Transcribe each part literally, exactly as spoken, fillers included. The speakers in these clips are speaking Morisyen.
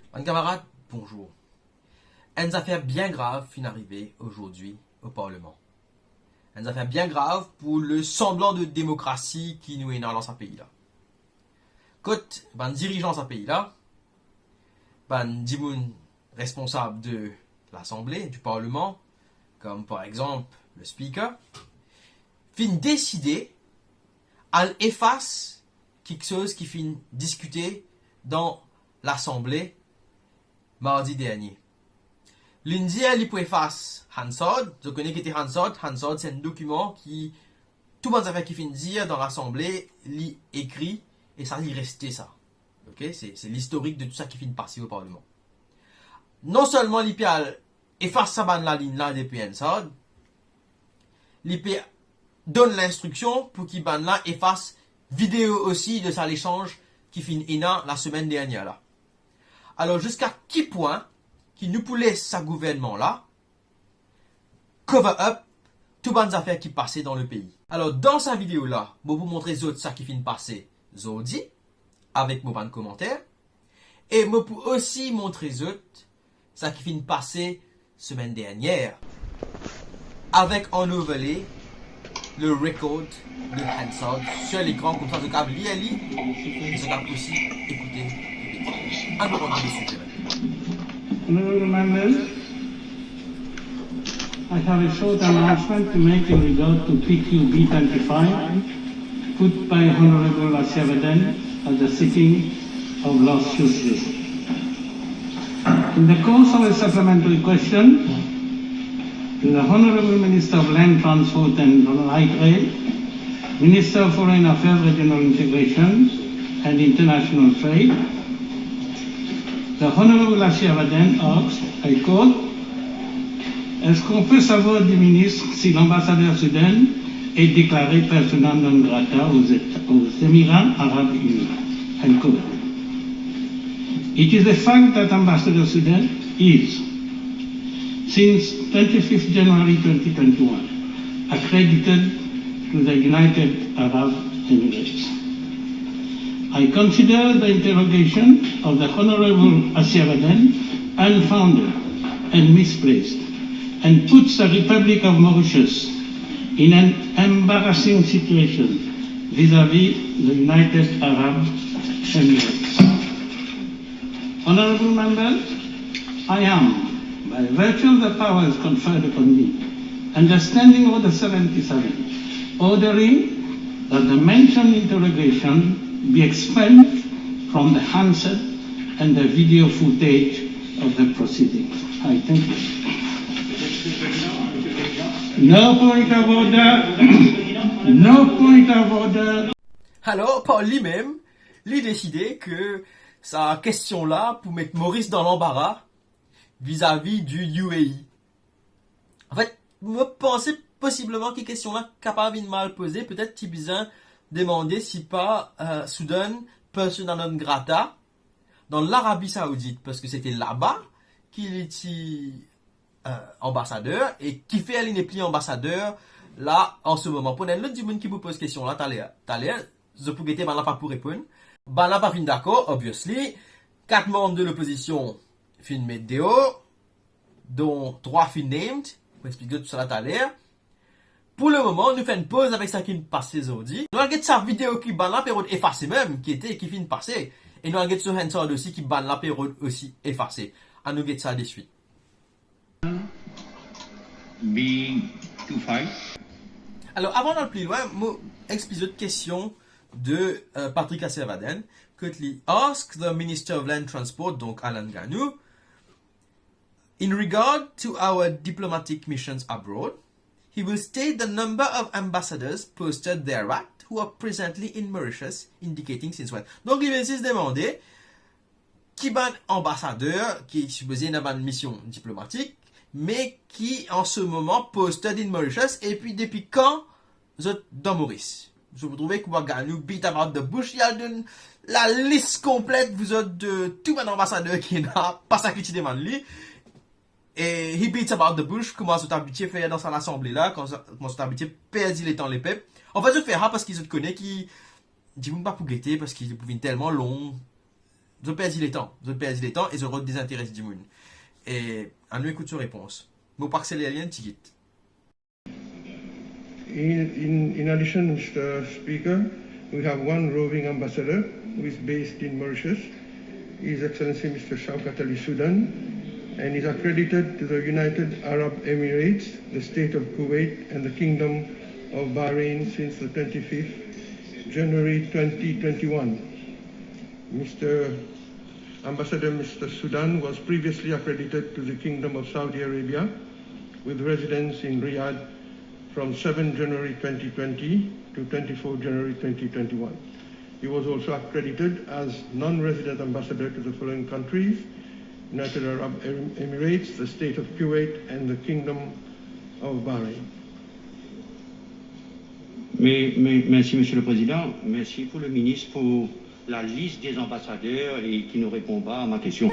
Bann kamarad, bonzour. Enn zafer bien grav finn arive azordi o Parleman. Enn zafer bien grav pou le sanblan de demokrasi ki nou ena dan sa pei la. Kot bann dirizan sa pei la, bann dimoun responsab de Lasanble, di Parleman, kom par exanp le Speaker, finn deside al efas kiksoz ki finn diskite dan Lasanble mardi dernie. Linn dir li pou efas Hansard. Zot kone ki ete Hansard? Hansard se enn dokiman ki tou bann zafer ki finn dir dan Lasanble, li ekri, e sa, li reste sa. Ok, se, se listorik de tou sa ki finn pase o Parleman. Non selman li pe al efas sa bann lalinn la depi Hansard, li pe donn linstriksion pou ki bann la efas video osi de sa lesanz ki finn ena lasemenn dernie la. Alor, ziska ki pwin ki nou pou les sa gouvernman la cover up tou bann zafer ki pase dan le pei? Alor, dan sa video la, mo pou montre zot sa ki finn pase zordi, avek mo bann komanter, e mo pou osi montre zot sa ki finn pase semenn dernie, avek an overlay le rekord de Hansard sur lekran, koumsa zot kapav lir li, e zot kapav osi ekoute li. Annou rant dan le size. Honorable members, I have a short announcement to make in regard to P Q B twenty-five, put by Honorable Asiavadan at the sitting of last Tuesday. In the course of a supplementary question to the Honorable Minister of Land Transport and Light Rail, Minister of Foreign Affairs, Regional Integration and International Trade, the Honorable Asiavadan asks, I quote, "Est-ce qu'on peut savoir du ministre si l'ambassadeur Sudhan est déclaré persona non grata aux, Éta-, aux Émirats Arabes Unis?" End quote. It is a fact that Ambassador Sudhan is, since twenty-fifth January twenty twenty-one, accredited to the United Arab Emirates. I consider the interrogation of the Honorable Asiavadan unfounded and misplaced, and puts the Republic of Mauritius in an embarrassing situation vis-à-vis the United Arab Emirates. Honorable members, I am, by virtue of the powers conferred upon me under Standing Order seventy-seven, ordering that the mentioned interrogation be expunged from the Hansard and the video footage of the proceedings. I thank you. No point of order. No point of order. Alor, par limem, li deside ki sa kestion la pou met Moris dan lanbara vizavi di U A E. Anfet, mo panse posibleman ki kestion la kapav vinn mal poze, petet ti bizin demande si pa, eh, Sudhan persona non grata dan Larabi Saoudit, parski se te laba ki li ti, eh, anbasader, e kifer li nepli anbasader la an se moman. Pou enn lot dimoun ki pou poz kestion la taler, taler, zot pou gete, bann la pa pou reponn. Bann la pa finn dakor, obviously. Kat manm de lopozision finn met deor, dont trwa finn named, mo explik zot tousala taler. Pou lemoman, nou fer enn poz avek sa ki pase zordi. Nou al get sa video ki bann la pe rod efase mem, ki ete, ki finn pase. E nou al get so Hansard osi ki bann la pe rod osi efase. Annou get sa deswit. Being too fine. Alor, avan nou al pli lwin, mo explik zot kestion de, eh, Patrick Asiavadan, kot li ask the Minister of Land Transport, donk Alan Gagnou, in regard to our diplomatic missions abroad, he will state the number of ambassadors posted thereat who are presently in Mauritius, indicating since when. Donk, li vinn zis demande ki bann anbasader ki sipoze ena bann mision diplomatik, me ki an se moman posted in Mauritius, epi depi kan zot dan Moris. Zot pou trouve kouma Gagnou beat about the bush, li al donn lalis konplet pou zot de tou bann anbasader ki ena, pa sa ki ti demann li. E he beats about the bush, kouma zot abitie fer dan sa Lasanble la, kan sa, kouma zot abitie perdi letan lepep. Anfet, zot fer sa parski zot kone ki dimoun pa pou gete, parski li pou vinn telman long, Zot perdi letan, zot perdi letan e zot rod dezinteres dimoun. E anou ekout so repons. Mo pou akseler li enn tigit. In, in, in addition, Mister Speaker, we have one roving ambassador who is based in Mauritius, His Excellency Mister Shaukat Ali Sudan, and is accredited to the United Arab Emirates, the State of Kuwait, and the Kingdom of Bahrain since the twenty-fifth January twenty twenty-one. Mister Ambassador Mister Sudan was previously accredited to the Kingdom of Saudi Arabia with residence in Riyadh from seven January twenty twenty to twenty-four January twenty twenty-one. He was also accredited as non-resident ambassador to the following countries: United Arab Em-, Emirates, the State of Kuwait, and the Kingdom of Bahrain. Mais, mais, merci, Monsieur le Président. Merci pour le ministre pour la liste des ambassadeurs et qui ne répond pas à ma question.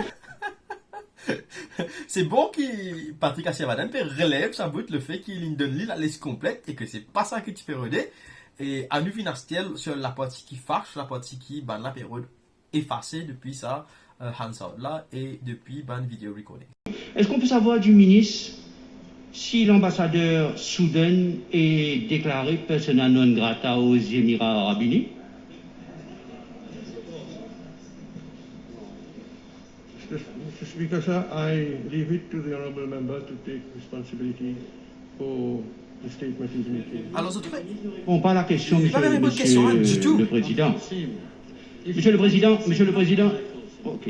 Se bon ki Patrick Assiavadan pe relev sa bout, lefe ki li donn li lalis konplet e ke se pa sa ki ti pe rode. E anou vinn aster sur laparti ki fash, laparti ki bann la pe rod efase depi sa, euh, Hansard la e depi bann video recording. Est-ce qu'on peut savoir du ministre si l'ambassadeur Sudan est déclaré persona non grata aux Émirats Arabes Unis ? Mister Speaker, sir, I leave it to the honourable member to take responsibility for the statement he's making. Alors, zot pe Bon, pas la question, Il est pas Monsieur, dans la bonne question, hein, Monsieur du tout. Le Président. Monsieur le Président, Monsieur le Président, ok.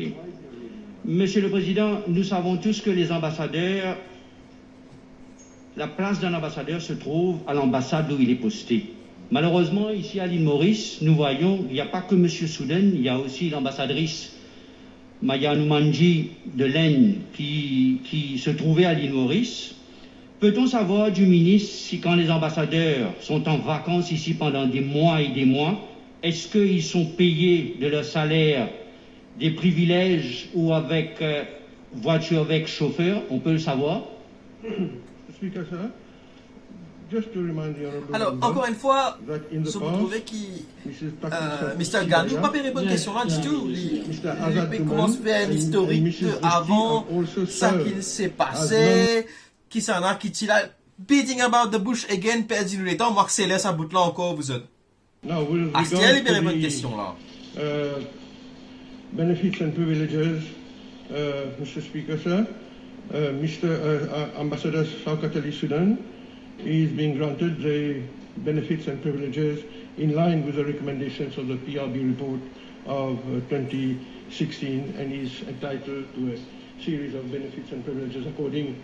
Monsieur le Président, nous savons tous que les ambassadeurs, la place d'un ambassadeur se trouve à l'ambassade où il est posté. Malheureusement, ici à l'île Maurice, nous voyons, il n'y a pas que Monsieur Sudan, il y a aussi l'ambassadrice Maya Hanoumandjee de l'Inde qui, qui se trouvait à l'île Maurice. Peut-on savoir du ministre si quand les ambassadeurs sont en vacances ici pendant des mois et des mois, est-ce qu'ils sont payés de leur salaire des privilèges ou avec, euh, voiture avec chauffeur ? On peut le savoir ? Speaker, sir, just to remind the honourable Alors, member encore une fois, that in the si vous past, trouvez ki Missus euh, Patricia Mister Gandou Sibaya pa pe reponn kestion la ditou, li, Mister li Azad pe Touman koumans fer and, listorik and Missus Bushti avan have also sa served ki se as pase, ki sa la ki ti la beating about the bush again, perdi nou letan, mo akseler sa bout la ankor, vous autres. Now, with Aster regard li pe to reponn the, kestion la. uh, benefits and privileges, uh, Mister Speaker, sir, uh, Mister uh, uh, Ambassador Shaukat Ali Sudan is being granted the benefits and privileges in line with the recommendations of the P R B report of, uh, twenty sixteen and is entitled to a series of benefits and privileges according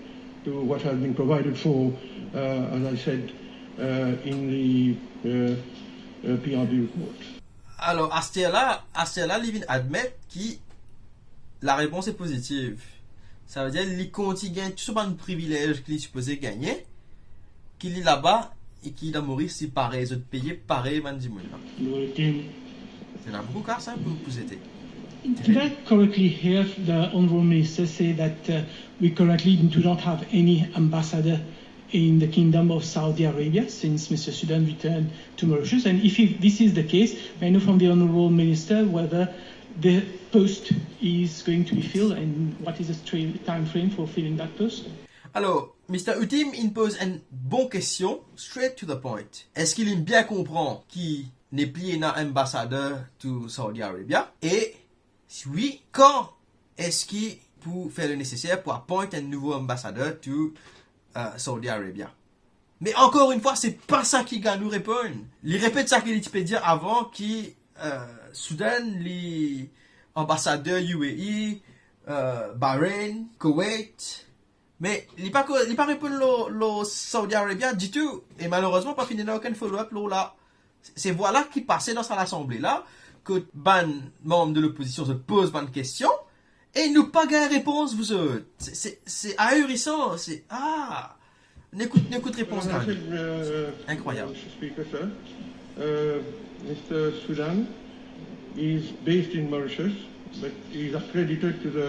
to what has been provided for, uh, as I said, uh, in the, uh, uh, P R B report. Alor, aster la, aster la, li vinn admet ki larepons e pozitiv. Savedir li kontign gagn tou so bann privilez ki li sipoze gagne, ki li laba e ki dan Moris li parey, zot peye parey bann dimoun la. Lord Tim. Ena boukou ka sa pou, pou zete. Did I correctly hear the Honourable Minister say that, uh, we currently do not have any ambassador in the Kingdom of Saudi Arabia since Mister Sudan returned to Mauritius? And if he, this is the case, may I know from the Honourable Minister whether the post is going to be filled and what is the tra- time frame for filling that post? Alor, Mister Utim inn poz enn bon kestion, straight to the point. Eski li bien konpran ki nepli ena anbasader to Saudi Arabia? E si wi, kan eski pou fer le neseser pou appoint enn nouvo anbasader to, euh, Saudi Arabia? Me ankor enn fwa, se pa sa ki Gandou reponn. Li repet sa ki li ti pe dir avan ki, euh, Sudan, li anbasader U A E, euh, Bahrain, Kuwait. Me li pa ko-, li pa reponn lor, lor Saudi Arabia ditou. E malerezman, pa finn ena okenn follow-up lor la. Se, se vwala ki pase dan sa Lasanble la, kot bann manm de lopozision zot poz bann kestion, e nou pa gagn repons, vous autres. Se, se, se ahurisan, se, ah! Nou ekout, nou ekout repons Well, as I Gandou. said, uh, Incroyable. Mister Speaker, sir, uh, Mister Sudan is based in Mauritius, but he is accredited to the,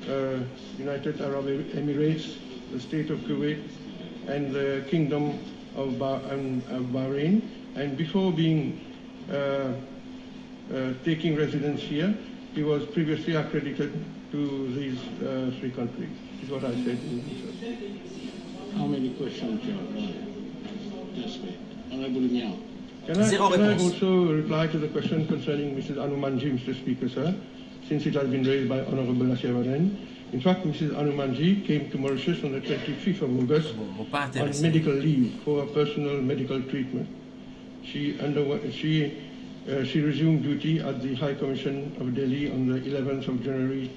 uh, United Arab Emirates, the State of Kuwait, and the Kingdom of Ba-, and, of Bahrain. And before being, uh, uh, taking residence here, He was previously accredited to these, uh, three countries, is what I said in the research. How many questions you have? Just wait. Honorable Miao. Can I, Zero can I réponse. Also reply to the question concerning Missus Anumanji, Mister Speaker, sir, since it has been raised by Honorable Asiavadan? In fact, Missus Anumanji came to Mauritius on the twenty-fifth of August on medical leave for a personal medical treatment. She underwent, she, uh, she resumed duty at the High Commission of Delhi on the eleventh of January,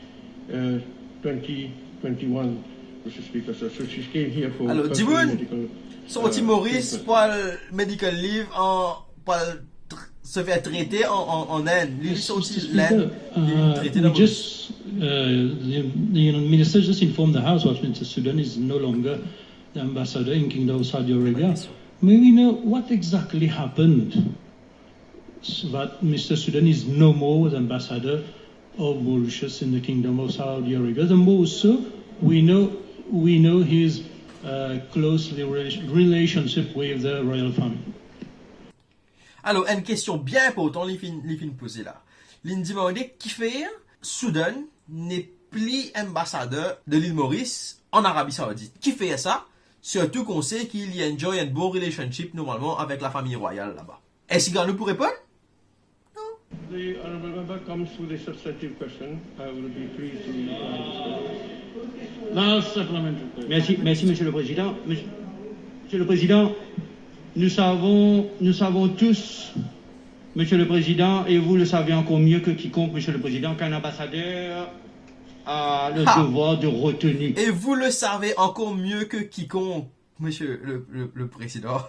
uh, twenty twenty-one, Mister Speaker. So, so she came here for personal medical, uh, treatment. Alors, dimoun sorti Moris pou al medical leave an, pou al tr-, se fer trete an, an, an Inde. Li, li sorti Inde, li trete dan Moris. Yes, Mister Speaker, uh, we just, uh, the, the Minister just informed the House that Mister Sudhan is no longer the ambassador in Kingdom of Saudi Arabia. May we know what exactly happened so that Mister Sudhan is no more the ambassador of Mauritius in the Kingdom of Saudi Arabia? The more so, we know, we know his, uh, close rela-, relationship with the royal family. Alor, enn kestion bien inportan li finn, li finn poze la. Li finn dimande kifer Sudhan nepli anbasader de lil Moris an Arabi Saoudit. Kifer sa? Sirtou kan nou sait ki li enjoy enn bon relationship normalman avek lafami rwayal laba. Eski nou pou reponn? Non. The honourable member comes with a substantive question. I will be pleased to reply to this question. Last supplementary question. Merci, merci, Monsieur le Président. Monsieur, Monsieur le Président, nous savons, nous savons tous, Monsieur le Président, et vous le savez encore mieux que quiconque, Monsieur le Président, qu'un ambassadeur a le devoir de retenue. Et vous le savez encore mieux que quiconque, Monsieur le, le, le Président.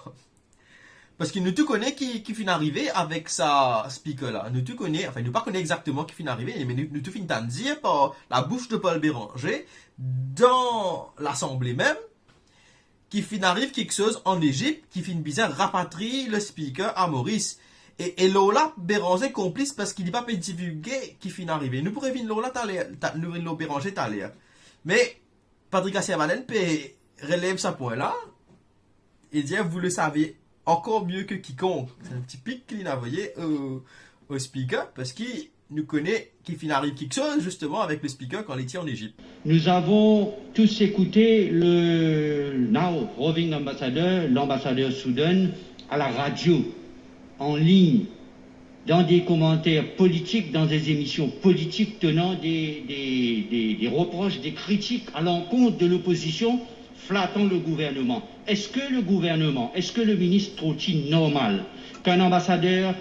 Parski nou tou kone ki, ki finn arive avek sa speaker la. Nou tou kone, anfin, nou pa kone exakteman ki finn arive, me nou, nou tou finn tann dir par labous de Paul Bérenger, dan Lasanble mem, ki finn ariv kiksoz an Ezip, ki finn bizin rapatriy le speaker a Moris. E, e lor la, Bérenger konplis parski li pa pe divilge ki finn arive. Nou pou revinn lor la taler, ta-, nou revinn lor Bérenger taler. Me Patrick Asiavadan pe relev sa pwin la, e dir, vous le savez encore mieux que quiconque. Se enn ti pik ki li avoye o, o speaker, parski nou kone ki finn ariv kiksoz, zisteman, avek le speaker kan li ti an Ezip. Nous avons tous écouté le now roving ambassador, l'ambassadeur Sudhan, à la radio, en ligne, dans des commentaires politiques, dans des émissions politiques, tenant des, des, des, des reproches, des critiques à l'encontre de l'opposition, flattant le gouvernement. Est-ce que le gouvernement, est-ce que le ministre trouve-t-il normal qu'un ambassadeur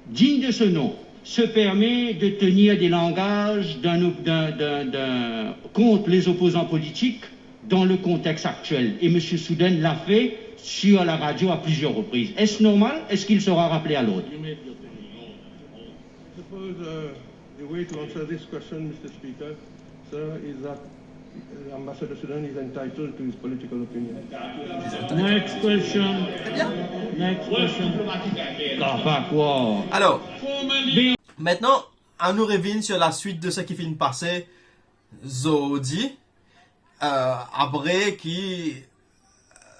digne de ce nom se permet de tenir des langages d'un op-, d'un, d'un, d'un, contre les opposants politiques dans le contexte actuel? Et Monsieur Sudhan l'a fait sur la radio à plusieurs reprises. Est-ce normal? Est-ce qu'il sera rappelé à l'ordre? You made your point. I suppose, uh, the way to answer this question, Mister Speaker, sir, is that, uh, Ambassador Sudhan is entitled to his political opinion. Next question. Next question. Alor, mintnan, anou revinn sur la suite de seki finn pase zordi, euh, apre ki,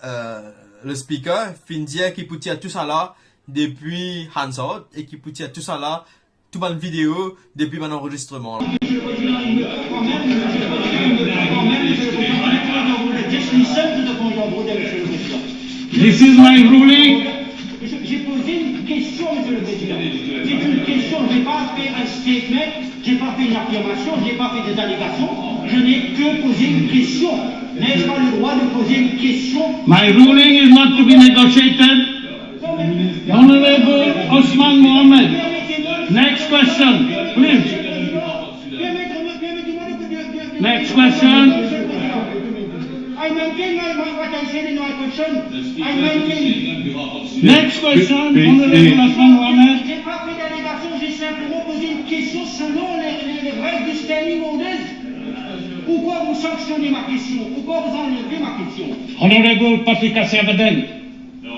euh, le speaker finn dir ki pou tir tousala depi Hansard e ki pou tir tousala, tou bann video depi bann anrezistreman la. This is my ruling. Je, j'ai posé une question, Monsieur le Président. C'est une question, je n'ai pas fait un statement, j'ai pas fait une affirmation, j'ai pas fait des allégations, je n'ai que posé une question. N'ai-je pas le droit de poser une question? My ruling is not to be negotiated. Honorable Osman Mohamed, next question, please. Next question. I maintain my, my, what I said in my question. I maintain it. Next question, Honorable Osman Mohamed. J'ai pas fait d'allégation, j'ai simplement posé une question selon les, les, les règles du standing orders. Pourquoi vous sanctionnez ma question? Pourquoi vous enlevez ma question? Honorable Patrick Asiavadan,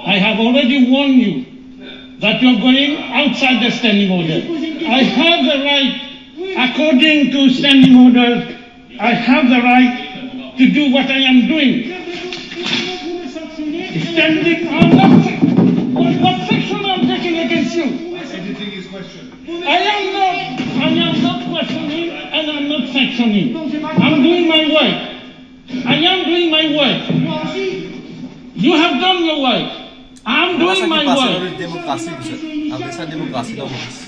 I have already warned you that you're going outside the standing order. I have the right, according to standing order, I have the right to do what I am doing. Standing order. What, what section I'm taking against you? I am not, I am not questioning and I'm not sanctioning. I'm doing my work. I am doing my work. You have done your work. I'm doing my work. Demokrasi, demokrasi.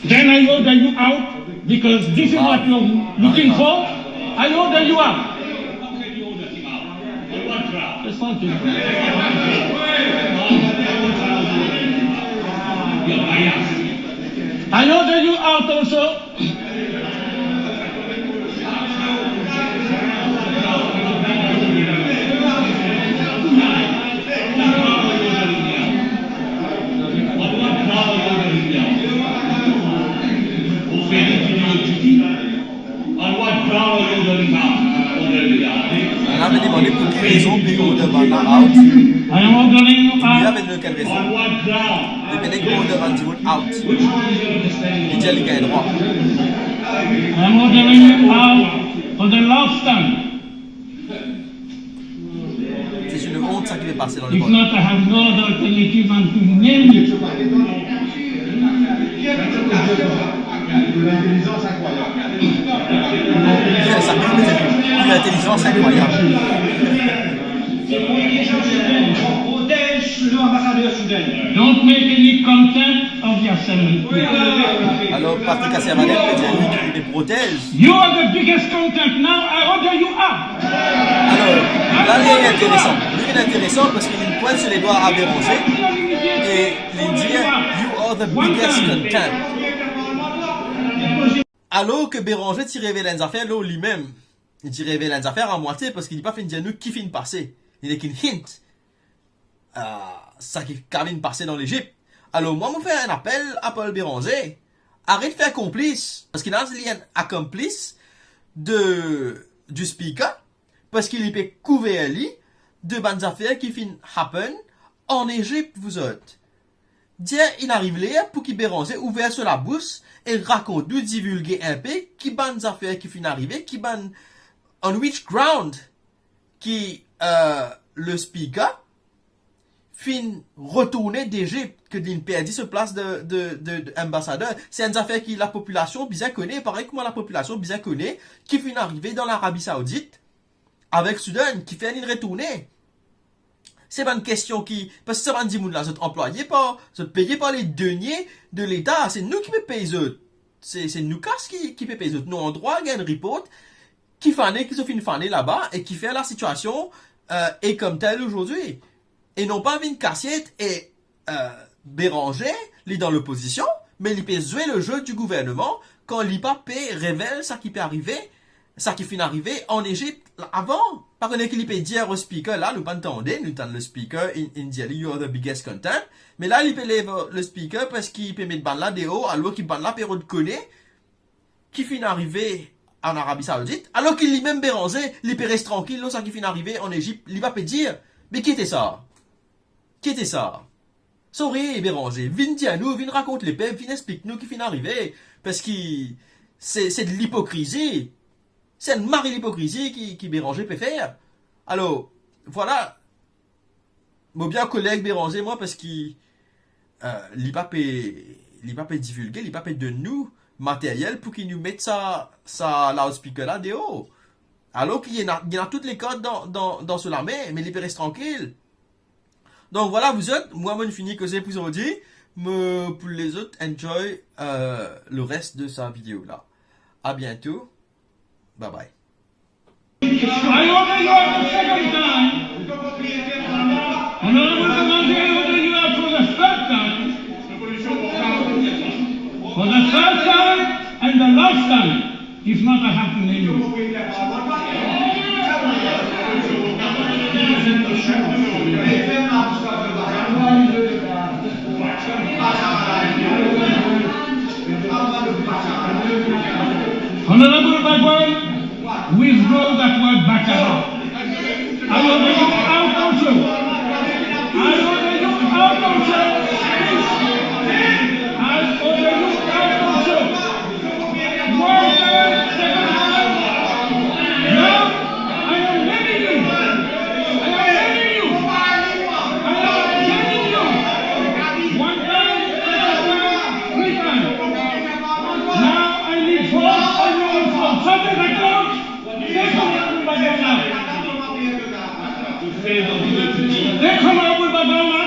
Then I order you out because this is what you're looking for. I order you out. I order you out also. Li ave demande pou ki rezon pe order bann la out. Li ave donn kel rezon. Li pe nek order bann dimoun out. Li dir li gagn drwa. I'm ordering you out for the last time. Se une honte, sa ki pe pase dan lepep. If not, I have no other alternative than to name you. Sa ki pe pase, une intelligence incroyable. Don't make any contempt of the assembly. Alor, Patrick Assiavanel pe dir li ki li pe protez. You are the biggest contempt. Now I order you out. Alor, la li interesan. Li vinn interesan parski li pwint so ledwa a Béranger e li dir, "You are the biggest contempt." Alor ki Béranger ti revel enn zafer lor limem. Li ti revel enn zafer amwatie parski li pa finn dir nou ki finn pase. Li nek inn hint. Ah, sa ki kapav pase dan Lezip. Alor, mwa, mo fer enn apel a Paul Béranger. Aret fer konplis, parski la, li enn akonplis de, du speaker, parski li pe kouver li de bann zafer ki finn happen an Lezip, vouzot. Dir inn ariv ler pou ki Béranger ouver so labous e rakont nou, divilge inpe ki bann zafer ki finn arive, ki bann, on which ground ki, eh, le speaker finn retourne Lezip, ki linn perdi so plas de, de, de, de anbasader. Se enn zafer ki lapopilasion bizin kone, parey kouma lapopilasion bizin kone ki finn arive dan Larabi Saoudit avek Soudan, kifer linn retourne. Se bann kestion ki, parski sa bann dimoun la, zot anplwaye par, zot peye par le denie de Leta, se nou ki pe pey zot. Se, se nou kas ki, ki pe pey zot. Nou andrwa gagn report ki fane, ki zot finn fane laba e kifer lasitiasion, eh, est comme telle aujourd'hui. E non pa vinn kasiet e, eh, Béranger, li dan lopozision, me li pe zwe le jeu du gouvernement kan li pa pe revel sa ki pe arive, sa ki finn arive an Lezip avan. Pa kone ki li pe dir o speaker la, nou pa'nn tande, nou tann le speaker, inn, inn dir li, "You are the biggest contempt." Me la, li pe lev le speaker parski li pe met bann la deor, alor ki bann la pe rod kone ki finn arive an Larabi Saoudit, alor ki limem Béranger, li pe res trankil lor sa ki finn arive an Lezip, li pa pe dir, "Me ki ete sa? Ki ete sa?" Sorry, Béranger, vinn dir nou, vinn rakont lepep, vinn explik nou ki finn arive, parski se, se de lipokrizi. Se enn mari lipokrizi ki, ki Béranger pe fer. Alor, vwala, mo bien koler Béranger, mwa, parski, eh, li pa pe, li pa pe divilge, li pa pe donn nou materyel pou ki nou met sa, sa loudspeaker la deor. Alor ki li ena, li ena tout lekart dan, dan, dan so lame, me li pe res trankil. Donk vwala, vouzot, mwa, mo'nn fini koze pou zordi. Mo pou lezot enjoy, eh, le reste de sa video la. A bientôt. Bye bye. I order you out the second time. Honorable Béranger, I order you out for the third time. For the third time and the last time. If not, I have to name you. Honorable Bagwan, withdraw that word bacaba. I order you out also. I order you out also. I order you out also. One time, second time. Now, I am warning you. I am warning you. I am warning you. One time, second time, three times. They come out with banana.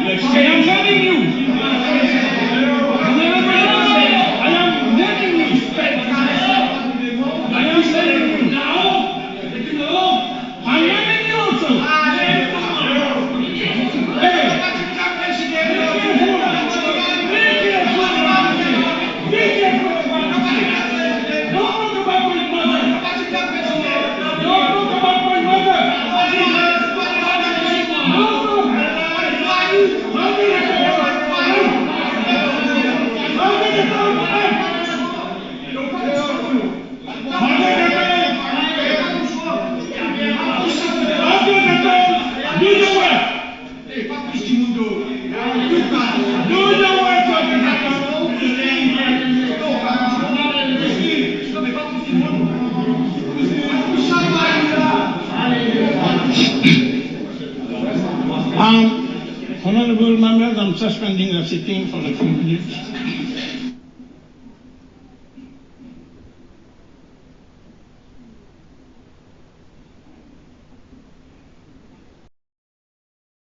I am warning you. I am warning you. I am warning you. I'm warning you also. Hey, be careful. Be careful. Don't talk about my mother. Don't talk about my mother. Um, honorable members, I'm suspending the sitting for a few minutes.